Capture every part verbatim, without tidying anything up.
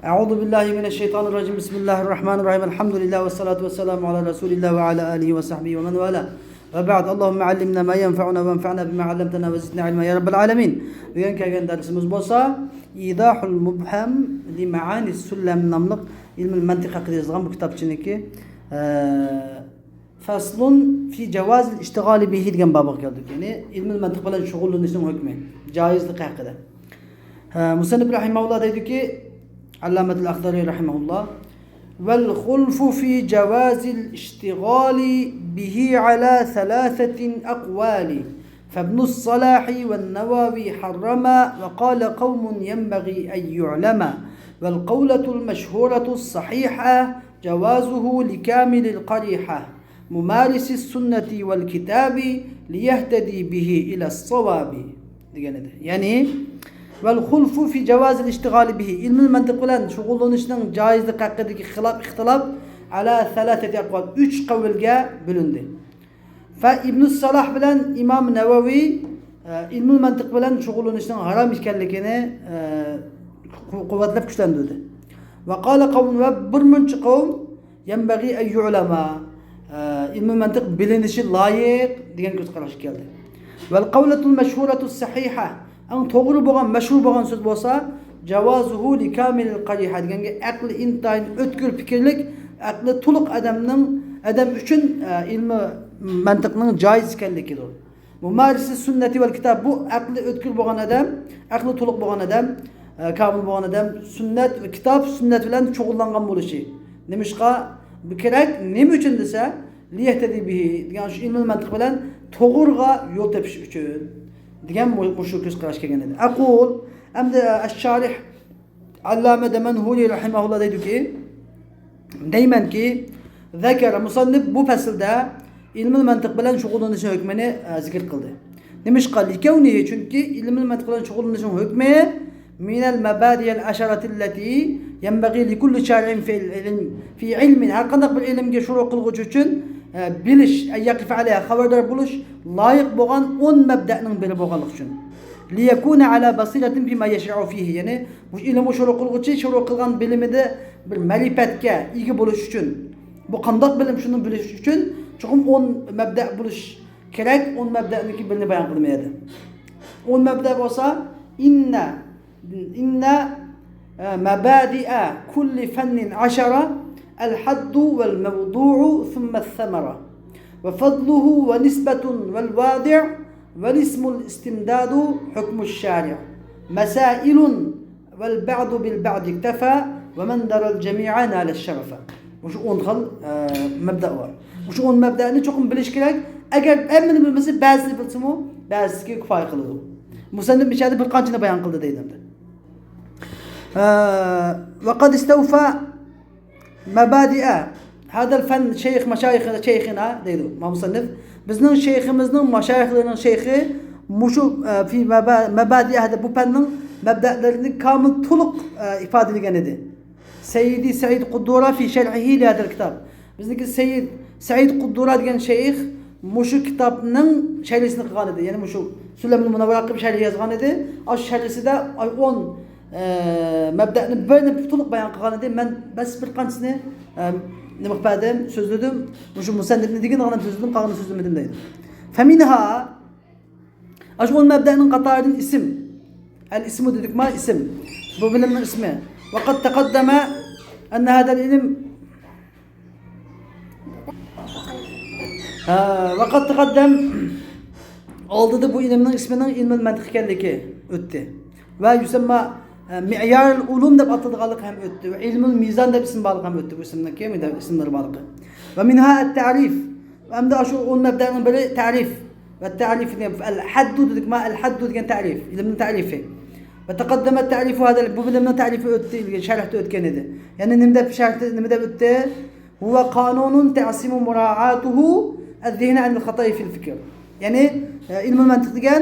أعوذ بالله من الشيطان الرجيم. بسم الله الرحمن الرحيم. الحمد لله والصلاة والسلام على رسول الله وعلى آله وصحبه ومن والاه. وبعد. اللهم علمنا ما ينفعنا وانفعنا بما علمتنا وزدنا علما يا رب العالمين. بۈگۈن كەلگەن دەرسىمىز بولسا، إيضاح المبهم لمعاني السلم ناملىق ئىلمىي مەنتىق ھەققىدە يېزىلغان بۇ كىتابچىنىڭكى، ئە، فصل في جواز الاشتغال به دېگەن بابقا كەلدۇق. يەنى ئىلمىي مەنتىق بىلەن شۇغۇللىنىشنىڭ ھۆكمى، جايىزلىقى ھەققىدە. ھە، مۇسەننىپ رەھىمەھۇللا دەيدۇكى، ئەللامەتۇل ئەخدەرى رەھىمەھۇللا، والخلف في جواز الاشتغال به على ثلاثة أقوال، فابن الصلاح والنووي حرما، وقال قوم ينبغي أن يعلما، والقولة المشهورة الصحيحة جوازه لكامل القريحة، ممارس السنة والكتاب، ليهتدي به إلى الصواب دېگەن ئىدى. يەنى، والخلف في جواز الاشتغال به، ئىلمىي مەنتىق بىلەن شۇغۇللىنىشنىڭ جايىزلىقى ھەققىدىكى خىلاپ، ئىختىلاپ، على ثلاثة أقوال، ئۈچ قەۋلگە بۆلۈندى. فابن الصلاح بىلەن ئىمام نەۋەۋى، ئە، ئىلمىي مەنتىق بىلەن شۇغۇللىنىشنىڭ ھارام ئىكەنلىكىنى، ئە، قۇ-، قۇۋۋەتلەپ كۈچلەندۈردى. وقال قوم، ۋە بىر مۇنچە قەۋم، ينبغي أن يعلم، ئە، ئىلمىي مەنتىق بىلىنىشى لايىق دېگەن كۆز قاراشقا كەلدى. والقولة المشهورة الصحيحة، ئەڭ توغرا بولغان، مەشھۇر بولغان سۆز بولسا، جوازه لكامل القريحة دېگەنگە، ئەقلى ئىنتايىن ئۆتكۈر پىكىرلىك، ئەقلى تولۇق ئادەمنىڭ، ئادەم ئۈچۈن، ئە، ئىلمىي مەنتىقنىڭ جايىز ئىكەنلىكىدۇر. ممارس السنة والكتاب، بۇ ئەقلى ئۆتكۈر بولغان ئادەم، ئەقلى تولۇق بولغان ئادەم، ئە، كامىل بولغان ئادەم سۈننەت، كىتاب، سۈننەت بىلەن شۇغۇللانغان بولۇشى. نېمىشقا بۇ كېرەك؟ نېمە ئۈچۈن دېسە، ليهتدي به دېگەن شۇ ئىلمىي مەنتىق بىلەن توغرىغا يول تېپىش ئۈچۈن دېگەن مۇ-، مۇشۇ كۆز قاراش كەلگەن ئىدى. أقول، ئەمدى، ئە، ئەششارىھ ئەللامە دەمەنھۇرى رەھىمەھۇللا دەيدۇكى، دەيمەنكى، ذكر، مۇسەننىپ بۇ پەسىلدە ئىلمىي مەنتىق بىلەن شۇغۇللىنىشنىڭ ھۆكمىنى، ئە، زىكىر قىلدى. نېمىشقا؟ لكونه، چۈنكى ئىلمىي مەنتىق بىلەن شۇغۇللىنىشنىڭ ھۆكمى من المبادئ العشرة التي ينبغي لكل شارع في العلم، في علم، ھەر قانداق بىر ئىلىمگە شۇرۇ قىلغۇچى ئۈچۈن، ئە، بىلىش، أن يقف عليها، خەۋەردار بولۇش لايىق بولغان ئون مەبدەنىڭ بىرى بولغانلىقى ئۈچۈن. ليكون على بصيرة فيما يشرع فيه، يەنى بۇ ئىلىمغا شۇرۇ قىلغۇچى شۇرۇ قىلغان بىلىمىدە بىر مەرىپەتكە ئىگە بولۇش ئۈچۈن، بۇ قانداق بىلىم، شۇنى بىلىش ئۈچۈن چوقۇم ئون مەبدە بولۇش كېرەك. ئون مەبدەنىڭكى بىرىنى بايان قىلمايدۇ. ئون مەبدە بولسا، إن، إن، ئە، مبادئ كل فن عشرة، الحد والموضوع ثم الثمرة، وفضله ونسبة والواضع، والاسم الاستمداد حكم الشارع، مسائل والبعض بالبعض اكتفى، ومن درى الجميع نال الشرف. مۇشۇ ئون خىل، ئە، مەبدە بار. مۇشۇ ئون مەبدەنى چوقۇم بىلىش كېرەك. ئەگەر ھەممىنى بىلمىسە، بەزىسىنى بىلسىمۇ، بەزىسىگە كۇپايە قىلىدۇ. مۇسەننىپ مۇشۇ يەردە بىر قانچىنى بايان قىلدى دەيدۇ ئەمدى. ئە، وقد استوفى مبادئ هذا الفن شيخ مشايخ شيخنا دەيدۇ مۇسەننىپ. بىزنىڭ شەيخىمىزنىڭ، مەشايىخلىرىنىڭ شەيخى مۇشۇ، ئە، في مبا-، مبادئ هذا، بۇ پەننىڭ مەبدەلىرىنى كامىل، تولۇق، ئە، ئىپادىلىگەن ئىدى. سەييىدى سەئىد قۇددۇرا في شرحه لهذا الكتاب. بىزنىڭكى سەييىد سەئىد قۇددۇرا دېگەن شەيخ مۇشۇ كىتابنىڭ شەرھىسىنى قىلغان ئىدى. يەنى مۇشۇ سۇلەيمانۇل مۇنەۋۋەر ھەققىدە شەرھ يازغان ئىدى. ئاشۇ شەرھىسىدە ئون، ئە، مەبدەنى بىرنى تولۇق بايان قىلغان ئىدى. مەن بەس بىر قانچىسىنى، ئە، نېمە قىلىپ بەردىم، سۆزلىدىم. مۇشۇ مۇسەننىپنى دېگىنىغىنە سۆزلىدىم، قالغىنىنى سۆزلىمىدىم دەيدۇ. فمنها، ئاشۇ ئون مەبدەنىڭ قاتارىدىن ئىسىم. ئەل ئىسمۇ دېدۇقما، ئىسىم. بۇ بىلىمنىڭ ئىسمى. وقد تقدم أن هذا العلم، ھە، وقد تقدم، ئالدىدا بۇ ئىلىمنىڭ ئىسمىنىڭ ئىلمۇل مەنتىق ئىكەنلىكى ئۆتتى. ۋە يۇسەمما، ئە، مىئيارۇل ئۇلۇم دەپ ئاتىلىدىغانلىقى ھەم ئۆتتى. ۋە ئىلمۇل مىزان دەپ ئىسىم بارلىقى ھەم ئۆتتى. بۇ ئىسىمنىڭكى، ئىسىملىرى بارلىقى. ومنها التعريف. ئەمدى شۇ ئون مەبدەنىڭ بىرى تەرىف. ۋە تەرىف دېگەن، ئەل ھەددۇ دېدۇقما، ئەل ھەددۇ دېگەن تەرىف، ئىلىمنىڭ تەرىپى. ۋە تەقەددەمە تەرىفۇ ھازىر، بۇ بىلىمنىڭ تەرىپى ئۆتتى، ئىلگىرى شەرھتە ئۆتكەن ئىدى. يەنى نېمە دەپ شەرھتە، نېمە دەپ ئۆتتى؟ هو قانون تعصم مراعاته الذهن عن الخطأ في الفكر. يەنى، ئە، ئىلمىي مەنتىق دېگەن،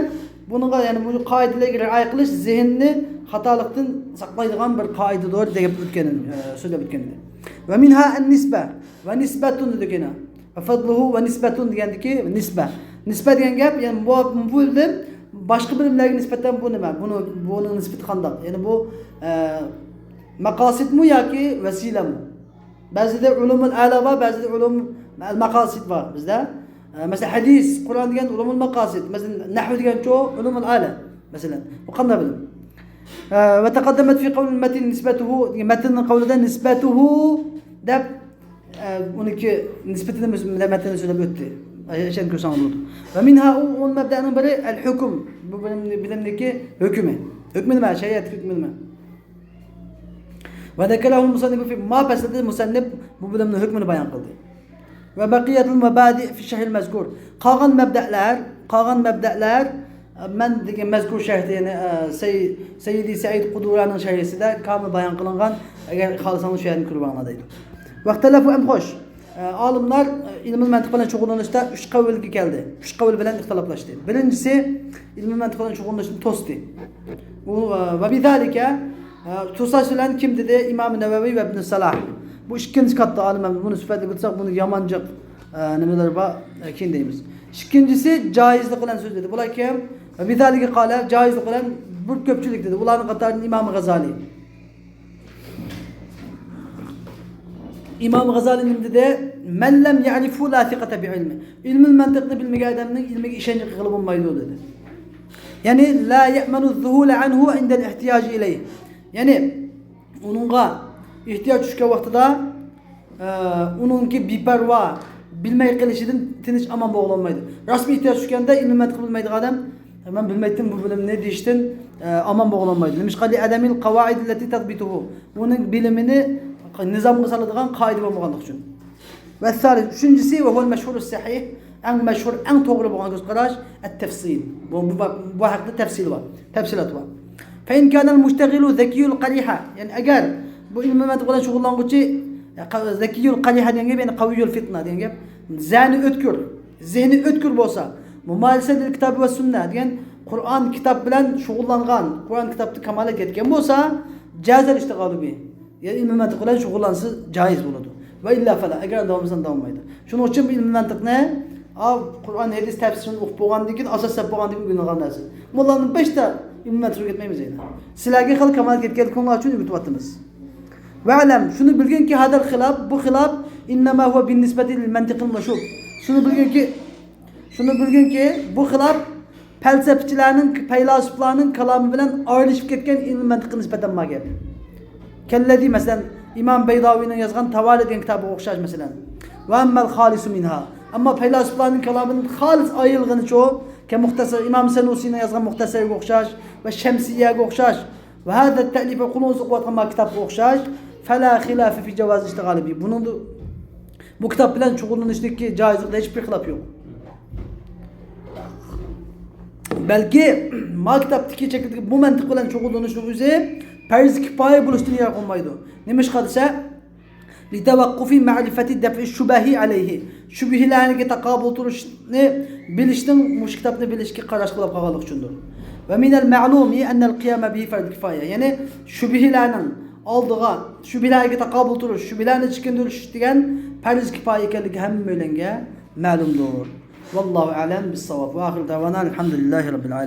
بۇنىڭغا، يەنى بۇ قائىدىلەرگە رىئايە قىلىش زېھىننى خاتالىقتىن ساقلايدىغان بىر قائىدىدۇر دەپ ئۆتكەن، ئە، سۆزلەپ ئۆتكەن ئىدى. ۋە مىنھا ئەن نىسبە، ۋە نىسبەتۇن دېدۇق يەنە. ۋە فەزلۇھۇ ۋە نىسبەتۇن دېگەندىكى نىسبە. نىسبە دېگەن گەپ، يەنى بۇ، بۇ بىلىم باشقا بىلىملەرگە نىسبەتەن بۇ نېمە؟ بۇنى، بۇنىڭ نىسبىتى قانداق؟ يەنى بۇ، ئە، ماقاسىتمۇ ياكى ۋەسىلەمۇ؟ بەزىدە ئۇلۇمۇل ئەلا بار، بەزىدە ئۇلۇم ئەل ماقاسىت بار بىزدە. ئە، مەسىلەن، ھەدىس، قۇرئان دېگەن ئۇلۇمۇل ماقاسىت. مەسىلەن، نەھۋ دېگەنچۇ ئۇلۇمۇل ئەلا. مەسىلەن، بۇ قانداق بىلىم؟ ئە، وتقدمت في قول المتن نسبته، دېگەن مەتننىڭ قولىدا نىسبەتۇھۇ دەپ، ئە، ئۇنىڭكى نىسبىتىنى بىز مەتننى سۆزلەپ ئۆتتى. ئە، ئىشەنچ كۆرسەڭلار بولىدۇ. ومنها، ئۇ ئون مەبدەنىڭ بىرى، الحكم، بۇ بىلىم، بىلىمدىكى ھۆكمى. ھۆكمى نېمە؟ شەرىئەتتىكى ھۆكمى نېمە؟ وذكره المصنف في، ما پەسىلدە مۇسەننىپ بۇ بىلىمنىڭ ھۆكمىنى بايان قىلدى. وبقية المبادئ في الشرح المذكور. قالغان مەبدەلەر، قالغان مەبدەلەر، مەن دېگەن مەزكۇر شەرھتە، يەنى، ئە، سەي-، سەييىدى سەئىد قۇدۇرانىڭ شەرھىسىدە كامىل بايان قىلىنغان. ئەگەر خالىساڭلار شۇ يەردىن كۆرۈۋالىڭلار دەيدۇ. واختلفوا، ئەم خوش. ئە، ئالىملار، ئە، ئىلمىل مەنتىق بىلەن شۇغۇللىنىشتا ئۈچ قەۋلگە كەلدى. ئۈچ قەۋل بىلەن ئىختىلاپلاشتى. بىرىنچىسى، ئىلمىل مەنتىق بىلەن شۇغۇللىنىشنى توستى. ئۇ، ئە، ۋە بىزالىكە، ئە، توساش بىلەن كىم دېدى؟ ئىمام نەۋەۋى ۋە ئىبن سالاھ. بۇ ئىككىنچى كاتتا ئالىم. بۇنى سۈپەتلىك بىلسەك، بۇنى يامان جىق، ئە، نېمىلەر بار، ئە، كېيىن دەيمىز. ئىككىنچىسى جايىزلىق بىلەن سۆزلىدى. بۇلار كىم؟ ۋە بىزالىكە قالە، جايىزلىق بىلەن بىر كۆپچىلىك دېدى. ئۇلارنىڭ قاتارىدىن ئىمام غازالى. ئىمام غازالى نېمە دېدى؟ مەن لەم يەرىفھۇ لا سىقەتە بىئىلمى. ئىلمىل مەنتىقنى بىلمىگەن ئادەمنىڭ ئىلمىگە ئىشەنچ قىلغىلى بولمايدۇ دېدى. يەنى لا يەئمەنۇ زۇھۇلە ئەنھۇ ئىندەل ئىھتىياجى ئىلەيھ. يەنى ئۇنىڭغا ئېھتىياج چۈشكەن ۋاقتىدا، ئە، ئۇنىڭكى بىپەرۋا، بىلمەي قېلىشىدىن تىنچ ئامان بولغىلى بولمايدۇ. راستمۇ ئېھتىياج چۈشكەندە ئىلمىل مەنتىق بىلمەيدىغان ئادەم، مەن بىلمەيتتىم بۇ بىلىمنى دېيىشتىن، ئە، ئامان بولغىلى بولمايدۇ. نېمىشقا؟ لىئەدەمىل قاۋائىدىللەتى تەزبىتۇھۇ. ئۇنىڭ بىلىمىنى نىزامغا سالىدىغان قائىدە بولمىغانلىقى ئۈچۈن. ۋەسسالىس، ئۈچىنچىسى، ۋە ھۇۋەل مەشھۇرۇس سەھىھ، ئەڭ مەشھۇر، ئەڭ توغرا بولغان كۆز قاراش، ئەت-تەفسىل. بۇ، بۇ، بۇ ھەقتە تەپسىل بار، تەپسىلات بار. فەئىن كانەل مۇشتەغىلۇ زەكىيۇل قەرىھە. يەنى ئەگەر بۇ ئىلمىي مەنتىق بىلەن شۇغۇللانغۇچى، يە، قا-، زەكىيۇل قەرىھە دېگەن گەپ، يەنى قەۋىيۇل فىتنە دېگەن گەپ. زەھنى ئۆتكۈر، زېھنى ئۆتكۈر بولسا، مۇمارىسە لىل كىتابى ۋە سۈننە دېگەن قۇرئان كىتاب بىلەن شۇغۇللانغان، قۇرئان كىتابتا كامالەتكە يەتكەن بولسا، جازەل ئىشتىغالۇ بى. يەنى ئىلمىي مەنتىق بىلەن شۇغۇللانسا جايىز بولىدۇ. ۋە ئىللا فەلا، ئەگەر داۋاملىسا داۋاملىمايدۇ. شۇنىڭ ئۈچۈن بۇ ئىلمىي مەنتىقنى، ئا، قۇرئان، ھەدىس تەپسىرىنى ئوقۇپ بولغاندىن كېيىن، ئاساس سەپ بولغاندىن كېيىن ئۆگىنىدىغان نەرسە. موللانىڭ بەشتە ئىلمىي مەنتىق ئۆگەتمەيمىز ئەينى. سىلەرگە خېلى كامالەتكە يەتكەنلىكىڭلار ئۈچۈن ئۆگىتىۋاتىمىز. ۋەئلەم، شۇنى بىلگىنكى، ھادەل خىلاپ، بۇ خىلاپ، ئىننەما ھۇۋە بىننىسبەتى لىل مەنتىقىل مەشھۇر. شۇنى بىلگىنكى، شۇنى بىلگىنكى، بۇ خىلاپ پەلسەپىچىلەرنىڭ، پەيلاسوپلارنىڭ كالامى بىلەن ئايرىلىشىپ كەتكەن ئىلمىي مەنتىققا نىسبەتەن بار گەپ. كەللەزى، مەسىلەن، ئىمام بەيداۋىنىڭ يازغان تاۋالى دېگەن كىتابىغا ئوخشاش، مەسىلەن. ۋە ئەممەل خالىسۇ مىنھا. ئەمما پەيلاسوپلارنىڭ كالامىدىن خالىس ئايرىلغىنىچۇ، كە مۇختەسەر، ئىمام سەنۇسىنىڭ يازغان مۇختەسەرگە ئوخشاش ۋە شەمسىيەگە ئوخشاش ۋە ھەززەت تەئلىفە، قولىڭىزدا ئوقۇۋاتقان ما كىتابقا ئوخشاش، فەلا خىلافە فى جاۋازى ئىشتىغالى بى. بۇنىڭدا بۇ كىتاب بىلەن شۇغۇللىنىشتىكى جايىزلىقتا ھېچبىر خىلاپ يوق. بەلكى ما كىتابتىكى شەكىلدىكى بۇ مەنتىق بىلەن شۇغۇللىنىشنىڭ ئۆزى پەرز كىپايە بولۇشتىن يىراق بولمايدۇ. نېمىشقا دېسە، لىتەۋەققۇفى مەرىپەتى دەفئى شۇبەھى ئەلەيھى. شۈبھىلەرگە تاقابىل تۇرۇشنى بىلىشنىڭ مۇشۇ كىتابنى بىلىشكە قاراش قىلىپ قالغانلىقى ئۈچۈندۇر. ۋە مىنەل مەلۇمى ئەننەل قىيامە بىھى فەرزۇ كىفايە. يەنى شۈبھىلەرنىڭ ئالدىغا، شۈبھىلەرگە تاقابىل تۇرۇش، شۈبھىلەرنى چېكىندۈرۈش دېگەن پەرز كىپايە ئىكەنلىكى ھەممەيلەنگە مەلۇمدۇر. ۋاللاھۇ ئەلەم بىسساۋاب. ۋە ئاخىرۇ دەۋانا ئەلھەمدۇلىللاھى رەببىل ئالەمىن.